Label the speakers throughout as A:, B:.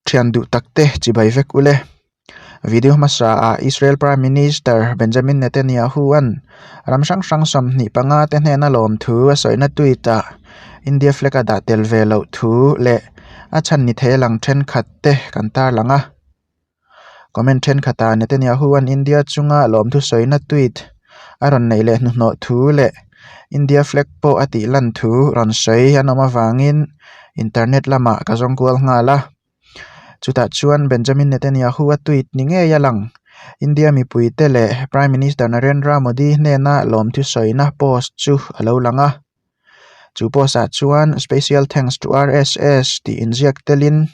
A: Thian duh takte chibai vek ule. Video hmasa ah Israel Prime Minister Benjamin Netanyahu an ram hrang hrang 25 te hnena lawm thu a sawina tweet ah India flag a dah tel ve loh thu leh a chhan ni thei lang thenkhat te kan tarlang a. Comment thenkhat ah Netanyahu an India chunga lawmthu sawina tweet a rawn neih leh hnuhnawh thu leh India flag pawh a tih lan thu rawn sawi an awm avangin internet lamah ka zawng kual nghal a. Chutah chuan Benjamin Netanyahu a tweet ni ngei a lang. India mipuite leh Prime Minister Narendra Modi hnena lawmthu sawina post chu a lo lang a. Chu post ah chuan special thanks to R_S_S tih inziak telin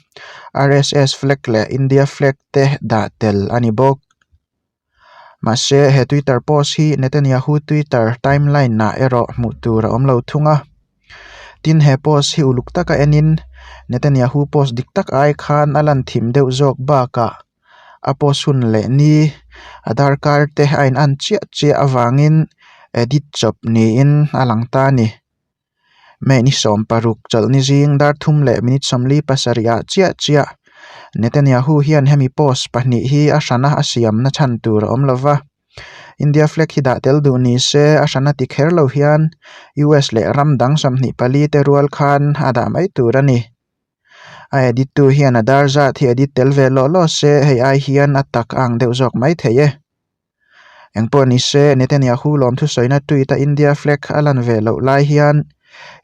A: R_S_S flag leh India flag te dah tel a ni bawk. Mahse he twitter post hi Netanyahu twitter timeline ah erawh hmuh tur a awm lo thung a. Tin he post hi uluk taka enin Netanyahu post dik tak ai khan a lan thim deuh zawk bakah a post hun leh ni a darkar te a in an chiah chiah avangin edit chawp niin a lang ta a ni. May ni 16 chawlhni zing dar thum leh minute 47 ah chiah chiah Netanyahu hian hemi post pahnih hi a hrana a siamna chhan tur a awm lova. India flag hi dah tel duh ni se a hrana ti kher lo hian US leh ram dang 24 te rual khan a dah mai tur a ni. A edit tu hian a dar zat hi edit tel ve lawh lawh se hei ai hian a tak a ang deuh zawk mai thei e. Engpawh ni se Netanyahu lawmthu sawina tweet a India flag a lan ve loh lai hian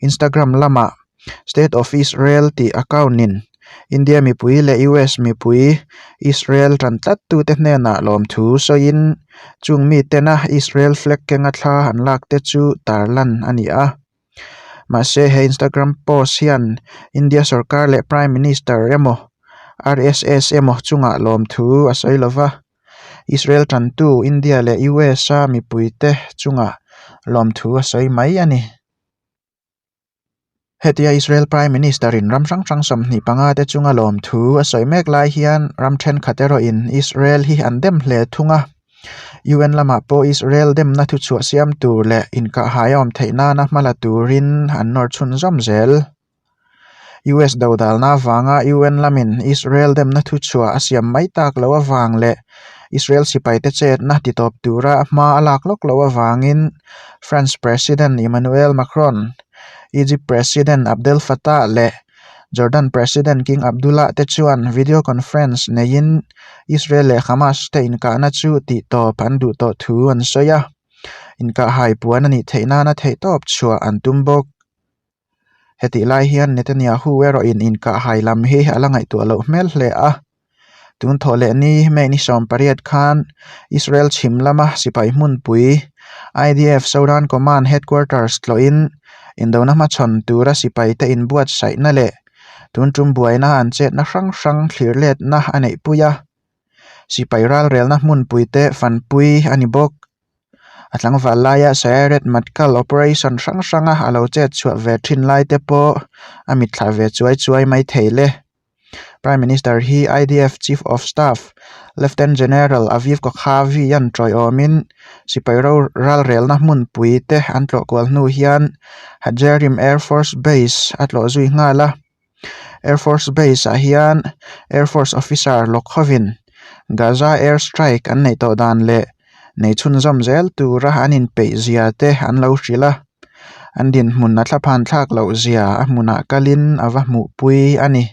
A: Instagram lamah State of Israel tih account in India mipui leh US mipui Israel tan tlat tute hnenah lawmthu sawiin chung mitena Israel flag kenga thla an lak te chu tarlan a ni a. Mahse he Instagram post hian India sorkar leh Prime Minister emaw R_S_S emaw chungah lawmthu a sawi lova. Israel tantu India leh US a mipuite chungah lawmthu a sawi mai a ni. Hetia Israel Prime Minister in ram hrang hrang 25 te chunga lawmthu a sawi mek lai hian ram thenkhat erawhin Israel hi an dem hle thung a. UN lamah pawh Israel demna thuchhuah siam tur leh inkahhai a awm theih nana hma la turin an nawr chhunzawm zel. US dodalna avanga UN lamin Israel demna thuchhuah a siam mai tak loh avang leh Israel sipaite chetna titawp tura hma a lak lawk loh avangin France President Emmanuel Macron, Egypt President Abdel Fattah leh Jordan President King Abdullah te chuan video conference neiin Israel leh Hamas te inkahna chu tihtawp an duh tawh thu an sawi a, inkahhai puan a nih theih nana theihtawp chhuah an tum bawk. Hetih lai hian Netanyahu erawhin inkahhai lam hi a la ngaihtuah loh hmel hle a. Tun thawh leh ni May ni 18 khan Israel chhim lama sipai hmunpui IDF Southern Command Headquarters tlawhin indona hmachhawn tura sipaite inbuatsaihna leh tun tum buaina an chetna hrang hrang thlir letna a neihpui a. Sipai ralrelna hmunpuite fanpui a ni bawk. A tlangval laia Sayeret Matkal operation hrang hranga a lo chet chhuah ve thin lai te pawh a mitthla ve chuai chuai mai thei le. Prime Minister hi IDF Chief of Staff Lieutenant General Aviv Kochavi an tawiawmin sipai ro ralrelna hmunpui te an tlawh kual hnu hian Hatzerim Air Force Base a tlawh zui nghal a. Air Force Base ah hian Air Force officer lawk hovin Gaza air strike an neih tawh dan leh nei chhunzawm zel tura an inpeih zia te an lo hrilh a, an dinhmun a thlaphan thlak loh zia a hmunah kalin a va hmuhpui a ni.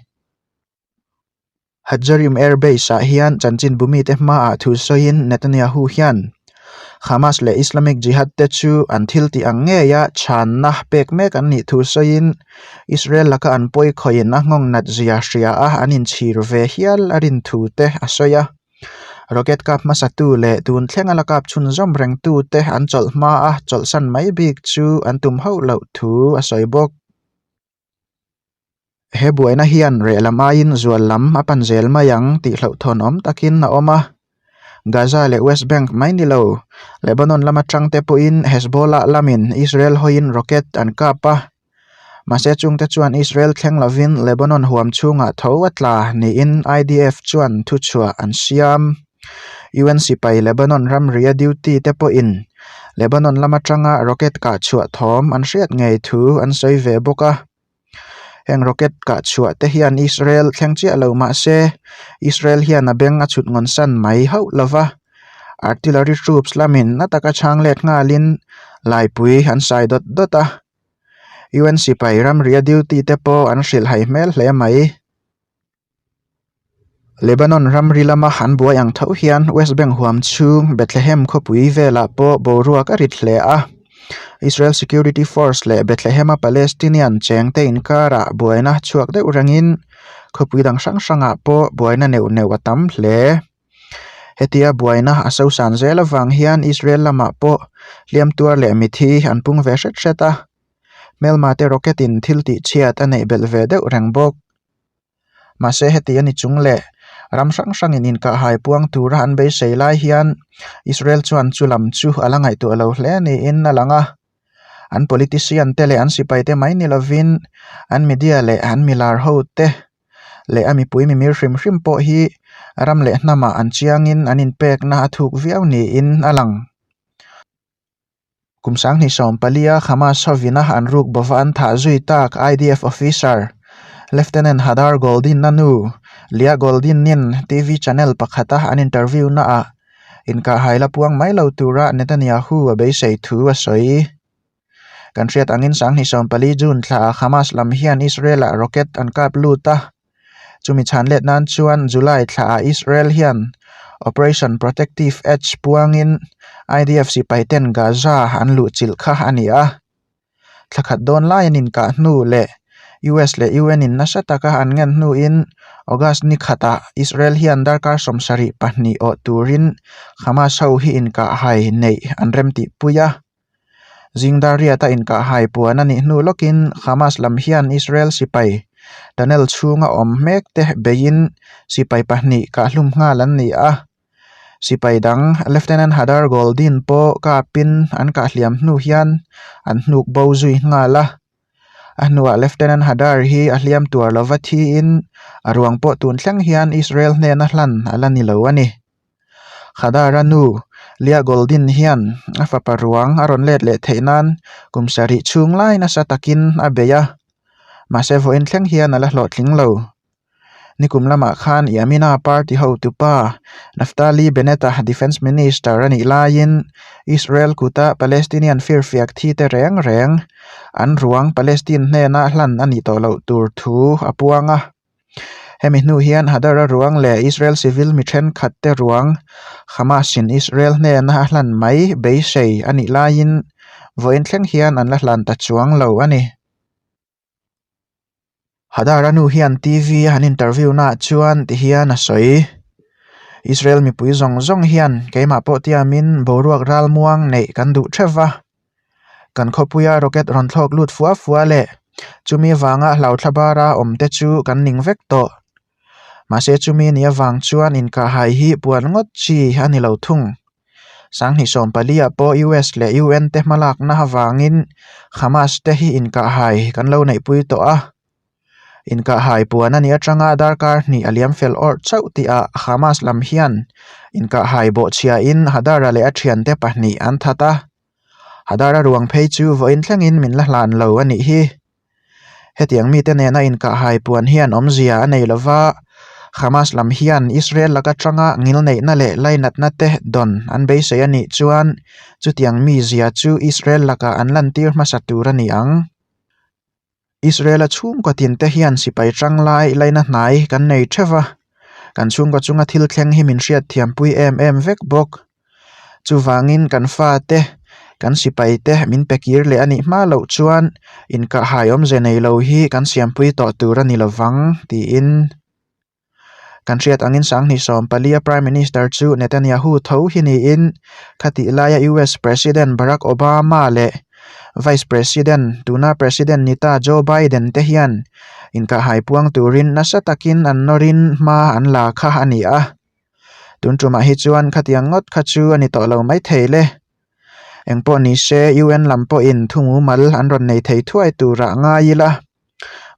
A: Hatzerim Air Base ah hian chanchinbu mite hmaah thu sawiin Netanyahu hian Hamas leh Islamic Jihad te chu an thil tih ang ngeia chhanna pek mek an nih thu sawiin Israel laka an pawi khawihin a nghawng nat zia hria a an inchhir ve hial a rin thu te a sawi a. Rocket kap hmasatu leh tun thlenga la kap chhunzawm rengtu te an chawlh hma a chawlhsan mai bik chu an tum hauh loh thu a sawi bawk. He buaina hian reh lam aiin zual lam a pan zel mai ang tih hlauhthawn awm takin a awm a. Gaza leh West Bank mai ni lo, Lebanon lama tangte pawhin Hezbollah lamin Israel hawiin rocket an kap a. Mahse chungte chuan Israel thleng lovin Lebanon huam chhungah tho a tla niin IDF chuan thuchhuah an siam. UN sipai Lebanon ramria duty te pawhin Lebanon lam atanga rocket kah chhuah thawm an hriat ngei thu an sawi ve bawk a. Heng rocket kah chhuah te hian Israel thleng chiah lo mah se Israel hian a beng a chhut ngawn san mai hauh lo va, artillery troops lamin na taka chhang let nghalin laipui an sai dawt dawt a. UN sipai ramria duty te pawh an hrilh hai hmel hle mai. Lebanon ramri lama an buai ang tho hian West Bank huam chhung Bethlehem khawpui velah pawh boruak a rit hle a. Israel Security Force leh Bethlehem-a Palestinian chengte inkarah buaina chhuak deuh rengin khawpui dang hrang hrangah pawh buaina neuh neuh a tam hle. Hetia buaina a sosan zel avang hian Israel lamah pawh hliam tuar leh mithi an pung ve hret hret a. Hmelma te rocket in thil tih chhiat a neih belh ve deuh reng bawk. Mahse heti a ni chung leh ram hrang hrangin inkahhai puang tura an beisei lai hian Israel chuan chu lam chu a la ngaihtuah lo hle niin a lang a. An politician te leh an sipai te mai ni lovin an media leh an milar ho te leh a mipui mimir hrim hrim pawh hi ram leh hnamah an chiangin an inpekna a thuk viau niin a lang. Kum sanghnih 14 Hamas hovina an ruk bova an thah zui tak IDF officer Lieutenant Hadar Goldin-a nu Lia Goldin-in TV channel pakhata an interview naah inkahhai la puang mai lo tura Netanyahu a beisei thu a sawi. Kan hriat angin sanghnih 14 June thlaah Hamas lam hian Israel-ah rocket an kap lut a. Chumi chhan let nan chuan July thlaah Israel hian Operation Protective Edge puangin IDF sipai ten Gaza an luhchilh kha a ni a. Thla khat dawn lai an inkah hnu leh US leh UN in nasa taka an ngen hnuin August ni khatah Israel hian darkar 72 awh turin Hamas ho hi inkahhai neih an remtihpui a. Zingdar riata inkahhai puan a nih hnu lawkin Hamas lam hian Israel sipai tunnel chhunga awm mek te beiin sipai pahnih kahhlum nghal an ni a. Sipai dang Lieutenant Hadar Goldin pawh kapin an kahhliam hnu hian an hnuk bo zui nghal a. A hnuah Lieutenant Hadar hi a hliam tuar lova thiin a ruang pawh tun thleng hian Israel hnena hlan a la ni lo a ni. Hadar-a nu Lia Goldin hian a fapa ruang a rawn let leh theih nan kum sarih chhung lai nasa takin a bei a, mahse vawiin thleng hian a la hlawhtling lo. Nikum lamah khan Yamina party hotupa Naftali Bennett-a Defence Minister a nih laiin Israel kuta Palestinian firfiak thi te reng reng an ruang Palestine hnena hlan a nih tawh loh tur thu a puang a. Hemi hnu hian Hadara ruang leh Israel civil mi thenkhat te ruang Hamas-in Israel hnena a hlan mai beisei a nih laiin vawiin thleng hian an la hlan ta chuang lo a ni. Hadara nu hian TV a han interview naah chuan ti hian a sawi, Israel mipui zawng zawng hian keimah pawh tiamin boruak ralmuang neih kan duh theuh va. Kan khawpuia rocket rawn thlawk lut fua fua leh chumi avanga hlauthla bara awm te chu kan ning vek tawh. Mahse chumi ni avang chuan inkahhai hi puan ngawt chi a ni lo thung. Sanghnih 14 ah pawh US leh UN te hmalakna avangin Hamas te hi inkahhai kan lo neihpui tawh a. Inkahhai puan a nih atanga darkar hnih a liam fel awrh chauh tihah Hamas lam hian inkahhai bawhchhiahin Hadara leh a thiante pahnih an that a. Hadara ruang phei chu vawiin thlengin min la hlan lo a nih hi. Hetiang mite nena inkahhai puan hian awmzia a nei lova, Hamas lam hian Israel laka tanga ngilneihna leh lainatna te dawn an beisei a nih chuan chutiang mizia chu Israel lakah an lantir hmasa tur a ni ang. Israel-a chhungkaw tin te hian sipai tanglai laina hnai kan nei theuh va, kan chhungkaw chunga thil thleng hi min hriat thiampui em em vek bawk. Chuvangin kan fate, kan sipai te min pe kir leh a nih hma loh chuan inkahhai awmze nei lo hi kan siampui tawh tur a ni lovang tiin. Kan hriat angin sanghnih 14 a Prime Minister chu Netanyahu tho hi niin khatih laia US President Barack Obama leh Vice President tuna President ni ta Joe Biden te hian inkahhai puang turin nasa takin an nawrin hma an la kha a ni a. Tun tumah hi chuan khatiang ngawt kha chu a ni tawh lo maithei le. Engpawh ni se UN lam pawhin thu mumal an rawn nei thei thuai turah ngai ila.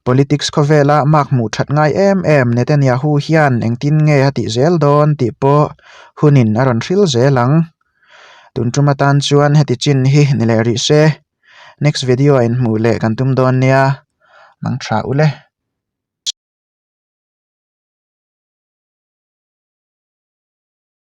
A: Politics khawvela mark hmuh that ngai em em Netanyahu hian engtin nge a tih zel dawn tih pawh hunin a rawn hril zel ang. Tun tum atan chuan heti chin hi ni leh rih se. Next video ah inhmuh leh kan tum dawn nia. Mang tha ule.